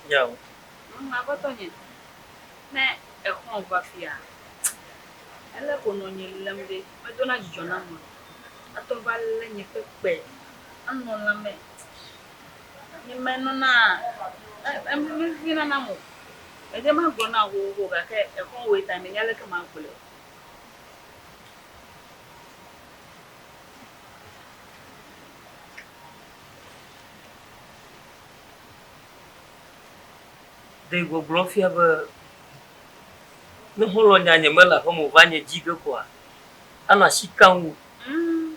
Nyawo. Aƒetɔ nye, ne exɔ̃ va fia, ele ko nɔnye lém ɖe, medona dzidzɔ nam o. Atɔ va lé nye ƒe kpe, anɔ lãme. Nyemenɔna, mevivina nam o. Mede magblɔ na wò xoxo gake exɔ̃wòe ta menya leke magblɔe o. Ɖe gbɔgblɔ fia be ne xɔlɔ̃ nya nyemele aƒeme o va nye dzi ge koa, anɔ asi kam wu. Mm.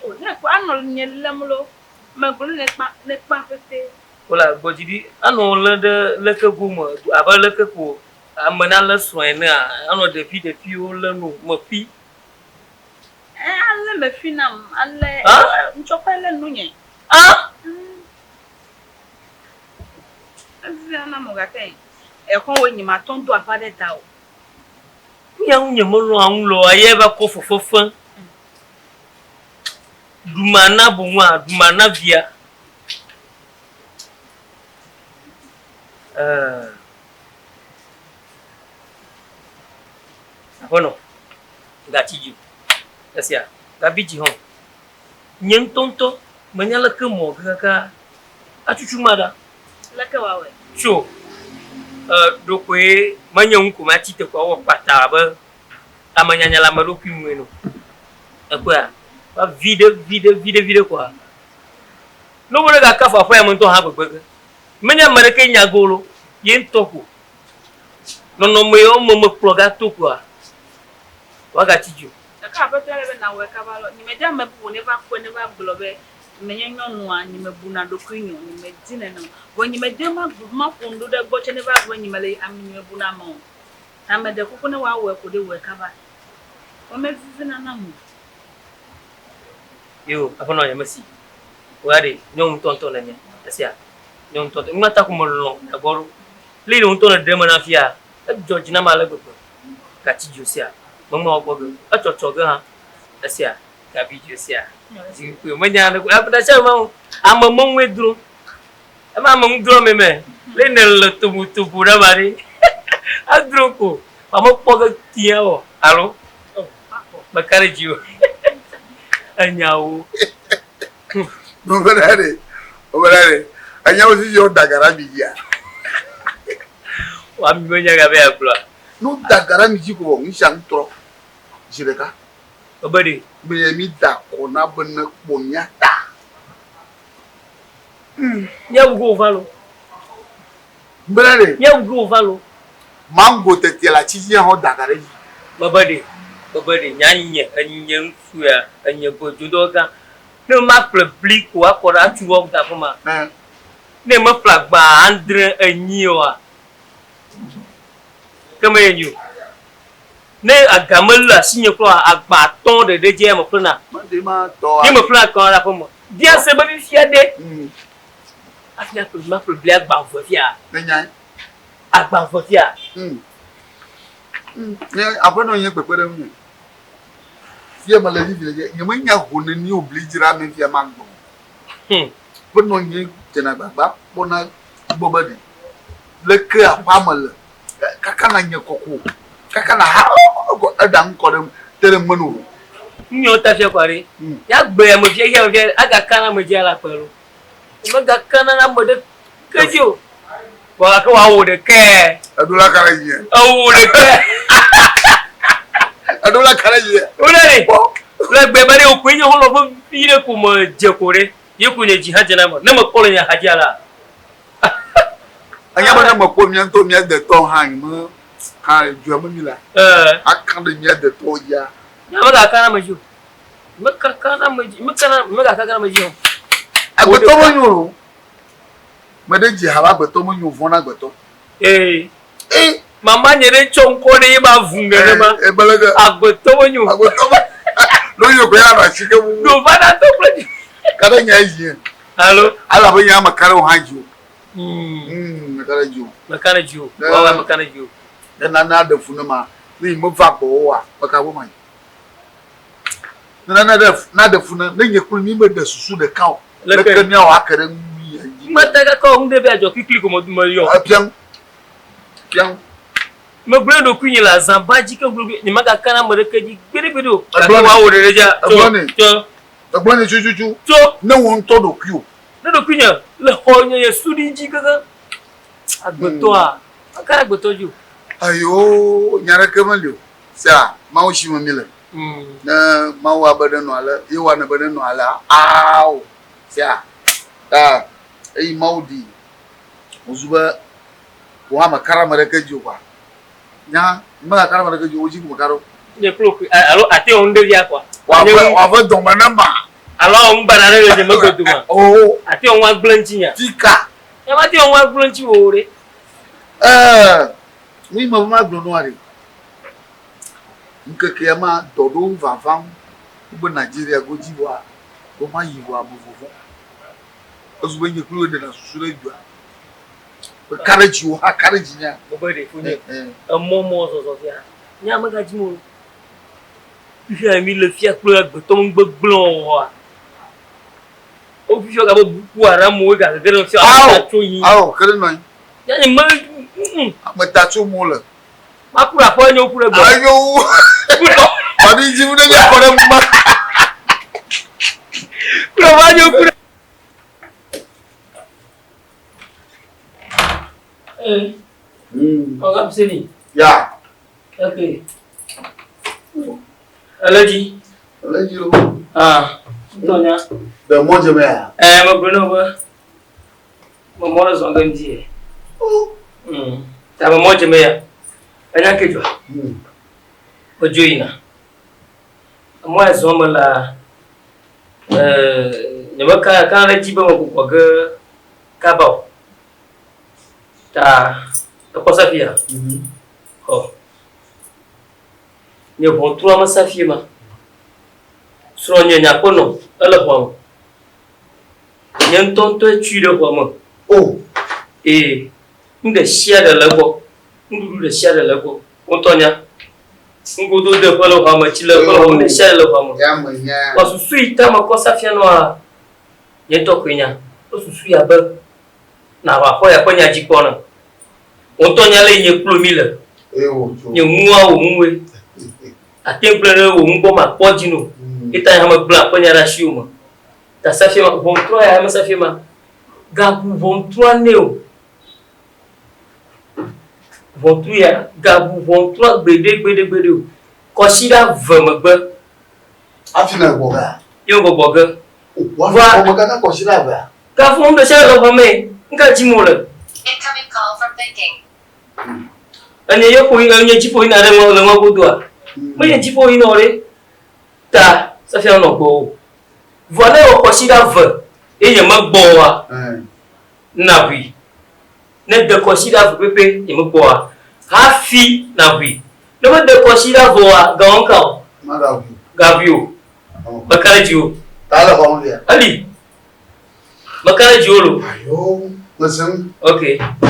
O, ne ekpɔ anɔ nye lém lo, megblɔ ne nekpa, nekpa pete. Wole gbɔ dzi ɖi, anɔ lé ɖe leke gome abe leke ko ame nalé srɔ̃ enea, anɔ ɖevi ɖeviwo lé nu meƒi. Ẽ, alé meƒi nam, alé, ŋtsɔƒe lé nunye. Ah! Evivina nam o gake exɔ̃wòe nye matɔ ŋdo aƒa ɖe ta o. Nya ŋu nye melɔ̃a ŋu le oa, eyae va kɔ fefefe. Ɖuma na boŋua, ɖuma na via. Ɛɛ. Aƒenɔ, gatsi dzi o. Esia, gabi dzi hã o. Nye ŋutɔŋutɔ menya leke mɔ kaka atutu ma ɖa. Leke wòawɔe? Tso, e, ɖokoe menye ŋu ko matsi te ko awɔ kpata abe ame nyanya le ame ɖokui ŋu ene o. Ekpɔea? Va viɖe, viɖe, viɖe, viɖe koa, ne wole gakafu aƒea me ŋutɔ hã gbegbe ge. Menye ame ɖekee nya go lo, ye ŋutɔ ko. Nɔnɔme yawo me mekplɔ gato koa, woagatsi dzi o. Gake Aƒetɔ ele be nàwɔe kaba lɔ. Nyemedi ame bubu neva kpɔe neva gblɔ be menye nyɔnua, nyemebuna ɖokuinye o, nyemedi nene o. Vɔ nyemedi be maƒo nu ɖo ɖe egbɔ tsɛ neva gblɔ be nyemele ame, nyemebuna ame o. Ta meɖe kuku ne woawɔe ko ɖe, wɔe kaba. Vɔ mevivina nam o. Eo, Aƒenɔ, nyemesi. Wò ya ɖe, nyɔnu ŋutɔŋutɔ nènye. Esia? Nyɔnu ŋutɔŋutɔ. Numata ko melɔ̃ mia gbɔ ɖo. Lé yi wò ŋutɔ nèɖe eme nam fia, edzɔ dzi nam ale gbegbe. Gatsi dzo sia, meŋlɔ wo kpɔ ge o. Etsɔtsɔ ge hã esia, gabi dzo sia, zikpui menya ne ɖe sia ma ame meŋue dro. Ema ame ŋu dro ame me. Le ne le tobotobo ɖe ma ɖe. Adro ko. Ame kpɔ ge tia o. Alo meka ɖe dzi o. Enyawo. Obere ɖe, obere ɖe, enyawo sisi wo da ga ɖe ami dzia. Wa mi menya ga be agblɔa. Nu da ga ɖe ami dzi ko vɔ ŋusia nu trɔ zi ɖeka. Ebe ɖe. Be mi da kɔ na be ne kpɔ mía ta. Mía wu ge wova lo. Bena ɖe. Mía wu ge wova lo. Mango tete le atsi dzi hã da ga ɖe edzi. Mebe ɖe, mebe ɖe, nya nye, enye ŋutsu ya, enye gododɔ gã. Ne maƒle bli ko akɔ ɖe atsu wɔ da afi ma. Ne meƒle agba adre enyi oa, ke menye nyi o. Ne aga mele asinye kura oa, agba atɔ̃ ɖeɖe dzi ya meƒlena. Ye meƒlena kɔ ɖe aƒe me. Bia se be fifia ɖe. Hafi maƒle maƒle bli agba eve fia. Agba eve fia. Nye aƒenɔ nye kpekpeɖeŋu nye. Fia mele vivi le dzi. Nyemenya ho neni wo bli dzra me fia magblɔ. Aƒenɔ nye dzena agbagba kpɔna gbɔ be ɖe leke aƒea me le kaka na nye kɔkɔ kaka na ha eɖa ŋkɔ ɖe te ɖe ŋme no. Nyɔ ta fia kɔa ɖe. Ya gbe ame fia ya fia aga kana ame dzi ala kpe lo. Mega kana na ame ɖe ke dzi o. Vɔ gake wòawɔ ɖekɛ. Eɖo la ka ɖe dzi. Ewɔ ɖekɛ. Eɖo la ka ɖe dzi. Wole ɖe. Le gbe be ɖe wòkoe nye xɔlɔ̃ vevi ɖe ko me dze ko ɖe. Ye ko nye dzi hã dzena eme. Ne mekpɔ le nye axadzi alea. Enya be ne mekpɔ mía ŋutɔ mía detɔ hã nye me hã dua me mi la. Aka ɖe mía detɔwo dzia. Nye megaka na ame dzi o. Mekaka na ame dzi. Mekana megakaka na ame dzi o. Agbetɔ menyo o. Meɖe dzi ha be agbetɔ menyo vɔ̃ na agbetɔ. Ee. Ee. Mama nye ɖe tsɔ ŋkɔ ɖe ye ba vu nenema. Ebelege. Agbetɔ menyo. Agbetɔ me. No yi ko ya na asi ke wu. No va na tɔ kple dzi. Ka ɖe nya dzi. Alo. Ala be nya me ka ɖe wo hã dzi o. Me ka ɖe dzi o. Me ka ɖe dzi o. Wawa me ka ɖe dzi o. Ne nane aɖe fu ne ma, ne yi meva gbɔ oa, me ka wo ma yi. Ne nane ɖe naɖe fu ne, ne nye kple mi meɖe susu ɖeka o. Leke míawɔ ake ɖe nu ya dzi? Mata kaka wɔ nu ɖe be adzɔ klikli ko me yɔ. Epiam. Piam. Megblẽ ɖokuinye le azãba dzi ke gblɔ be nyemagaka ɖe ame ɖeke dzi gbeɖegbeɖe o. Gake Egblɔ nɛ. woawɔ ɖeɖe dzia, tso, Egblɔ nɛ. tso. Egblɔ nɛ tututu. Tso. Ne wò ŋutɔ ɖokuiwò. Ne ɖokuinye le xɔ nye nye suɖui dzi kekeŋ. Agbetɔa, meka ɖe agbetɔ dzi o. Ayoo, nya ɖeke meli o. Sea, Mawu si me míle. Ne Mawu abe ɖe nɔ ale, ye woanɔ be ɖe nɔ alea, ao. Sea, ta eyi Mawu ɖi wòzu be wò hã mèka ɖe ame ɖeke dzi o kɔa? Nya, mègaka ɖe ame ɖeke dzi o, wò dzi ko mèka ɖo. Nye kple wò alo ate ŋu ɖe via kɔa? Wòave, wòave dɔme ne ma. Alo awɔ nu baɖa ɖe le nye megbe dome. Oo. Ate ŋu agblẽ ŋutinyea? Fika? Nye mate ŋu agblẽ ŋutiwò o ɖe. Ɛɛ, nu yi mebe magblɔ nua ɖe, ŋkekea ma dɔ ɖewo vavam wobe Nigeria godzi vɔa, be mayi vɔa mevɔvɔ̃. Ezu be nye kple wòe ɖena susu ɖe dua. Meka ɖe dziwò hã ka ɖe dzinyea. Mebe ɖe fonye emɔ mɔ zɔzɔ fia. Nye ame gadzi mo. Fifia mi le fia kple agbetɔ ŋugbegblẽ wɔwɔa. Wo fifia gabe buku aɖamu wo gage ɖe fia Ao, tso yi. Ao, ke ɖe nɔ anyi. Ya nye me. Ame ta tso mo le. Maku ɖe aƒe nye woku ɖe gbɔ. Ayo. Mami dzi ɖe mi akɔ ɖe ma. Ku ɖe va nye woku ɖe. Eh. Ọ̀gá Biseni. Ya. Ok. Ele dzi. Ele dzi lo. Ah, ŋutɔ nya. Ɖe mɔ dze mea? Eh, megblɔ na wo be me mɔ ɖe zɔ ge ŋdi ye. Ta me mɔ dze me ya. Enya ke dzɔa? Medzo yina. Emɔ ya zɔm mele eh, nyemeka ka ɖe edzi be megbugbɔ ge kaba o. Ta ekpɔ safia? Xɔ. Nye ʋɔtrua me safie ma. Srɔ̃nye nye aƒenɔ ele xɔa me. Nye ŋutɔŋutɔe tui ɖe xɔa me. O. Ee, nu ɖe sia ɖe le egbɔ. Nuɖuɖu ɖe sia ɖe le egbɔ. Wò ŋutɔ nya. Nugodo de ƒe le xɔa me, tsi le ƒe le xɔa me, nu ɖe sia ɖe le xɔa me. Vɔ susu yi ta mekɔ safia nɔa, nye ŋutɔ koe nya. Wo susu ya be nàwɔ aƒe ya ƒe nya dzi kpɔ ne. Wò ŋutɔ nya le yi nye kplo mi le. Nye ŋua wò ŋue. Ate ŋu gblẽ ɖe wò ŋu gbɔ makpɔ dzi no. Ye ta nye hã megblẽ aƒenya ɖe asiwò me. Ta safia ma, ʋɔntrua ya me safia ma, gaʋu ʋɔntrua nɛ o. Ʋɔtru ya, gaʋu ʋɔntrua gbeɖe gbeɖe gbeɖe o. Kɔsiɖa ve megbe. Hafi ne gbɔ gea? Ye gbɔgbɔ ge. Wò va xɔme kaka kɔsiɖa evea? Gaƒo nu ɖe sia ɖe le xɔ me. Ŋka dim wole? Incoming call from banking. Enye ye ƒo enye dziƒo yina ɖe ŋɔ le ŋɔ godoa? Menye dziƒo yina o ɖe. Ta safia nɔ gbɔwò. Vɔ ne ewɔ kɔsiɖa ve ye nye megbɔ oa, naʋui. Ne de kɔsiɖa ve pɛpɛ nye megbɔ oa, hafi naʋui. Ne mede kɔsiɖa ve oa, gawɔ ŋka o? Gaʋui o. Meka ɖe dziwò. Ta le xɔ me fia? Eli. Meka ɖe dziwò lo. Ayo, mese ŋu. Ok,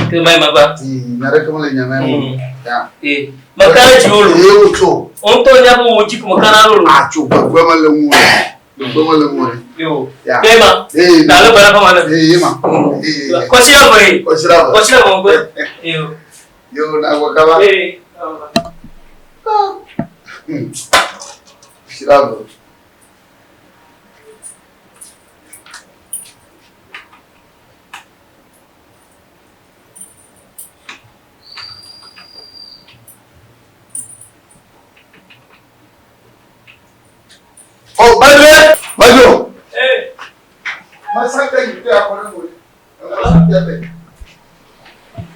ke ma yi magba. Nya ɖeke mele nya mɛ o. Ya. Ee, meka ɖe dziwò lo. Eye wotso. Wò ŋutɔ nya be wò dzi ko meka na ɖo lo. Atso gbegbe mele ŋu o. Gbegbe mele ŋu o. Yo. Ya. Ke ma. Ee. Ta le gbana fama ne. Ee, ye ma. Ee. Kɔsiɖa ve ye. Kɔsiɖa ve. Kɔsiɖa ve ŋgbe. Yo. Yo, na gbɔ kaba. Ee. Kɔsiɖa ve. Oh, Badre! Badro! Hey! Masaka yi te akɔrɛ mo. Masaka te.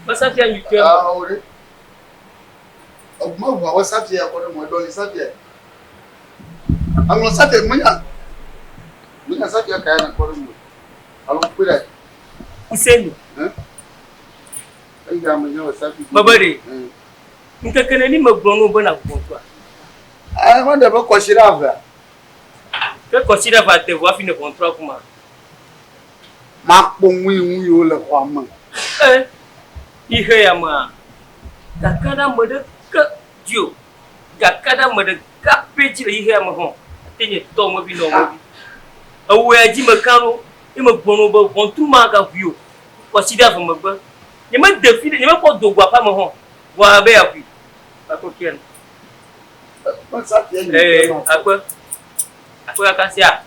Masaka yi te. Ah, ore. Ọgbọ́n ọgbọ́n àwọn sáfìà akɔrɛ mo ẹdọ ni sáfìà. Àwọn sáfìà mọ́nyà. Mọ́nyà sáfìà kàyà nà akɔrɛ mo. Alo kpé dɛ. Useni. Eyi ame nye wɔ sáfìà. Baba de. Ŋkeke neni megblɔ na wo be nàʋu ʋɔtrua? Ɛ wọ́n dẹ̀ bɛ kɔsi ɖe avea. Ke kɔsiɖa va de vɔ hafi ne ʋɔtrua kuma. Makpɔ ŋui ŋui yiwo le xɔa me. E, ihe ya mea, gaka ɖe ame ɖeke dzi o. Gaka ɖe ame ɖeka pɛ dzi le ihe ya me hã. Ate nye tɔ me vi nɔ me vi. Ewɔ ya dzi meka ɖo ye megblɔ na wo be ʋɔtru magaʋui o. Kɔsiɖa eve megbe, nyemede fi ɖe, nyemekpɔ do go aƒea me hã o. Vɔa be yeaƒui. Akpe kia nu. Ee, akpe. Akpe kaka sia.